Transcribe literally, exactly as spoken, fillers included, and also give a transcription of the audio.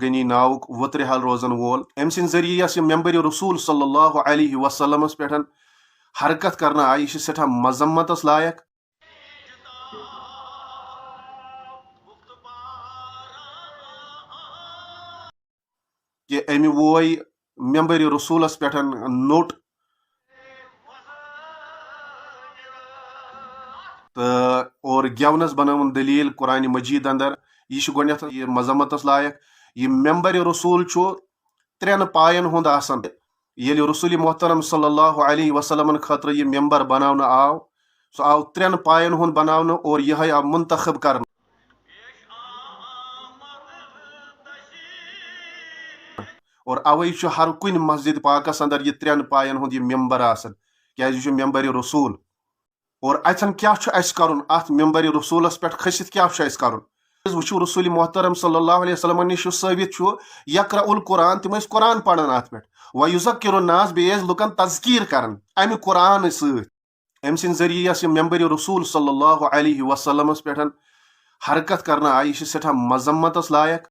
غنی ناوُک وُترِ حال روزن وول، أمۍ سٕنٛدِ ذٔریعہٕ یۄس یہِ ممبر رسول صلی اللہ علیہ وسلمس پٮ۪ٹھ حرکت کرنہٕ آیہِ، یہِ چھِ سٮ۪ٹھاہ مذمتس لایق۔ کہِ أمۍ ووے ممبر رسولس پٮ۪ٹھ نوٚٹ تہٕ اور گٮ۪ونس بنٲوٕن دٔلیٖل قرآنِ مجیٖد اندر۔ یہِ چھُ گۄڈٕنٮ۪تھ یہِ مذمتس لایق۔ یہِ ممبر رسول چھُ ترٛٮ۪ن پاین ہُنٛد آسان۔ ییٚلہِ رسول محترم صلی اللہ علیہ وسلمن خٲطرٕ یہِ ممبر بناونہٕ آو، سُہ آو ترٛٮ۪ن پاین ہُنٛد بناونہٕ اور یِہوٚے آو منتخب کرنہٕ۔ اور اوے چھُ ہر کُنہِ مسجد پاکس اندر یہِ ترٛٮ۪ن پاین ہُنٛد یہِ ممبر آسان، کیازِ یہِ چھُ ممبر رسول۔ اور اتھن کیاہ چھُ اسہِ کرُن؟ اتھ ممبر رسولس پٮ۪ٹھ کھٔسِتھ کیاہ چھُ اسہِ کرُن؟ أسۍ وٕچھو رسول محترم صلی اللہ علیہ وسلمن نِش یُس ثٲبت چھُ، یقرأ القرآن، تِم ٲسۍ قرآن پران اتھ پٮ۪ٹھ، ویذکر الناس، بیٚیہِ ٲسۍ لُکن تذکیر کران امہِ قرآن سۭتۍ۔ أمۍ سٕنٛدِ ذٔریعہٕ یۄس یہِ ممبر رسول صلی اللہ علیہ وسلمس پٮ۪ٹھ حرکت کرنہٕ آیہِ، یہِ چھِ سٮ۪ٹھاہ مذمتس لایق۔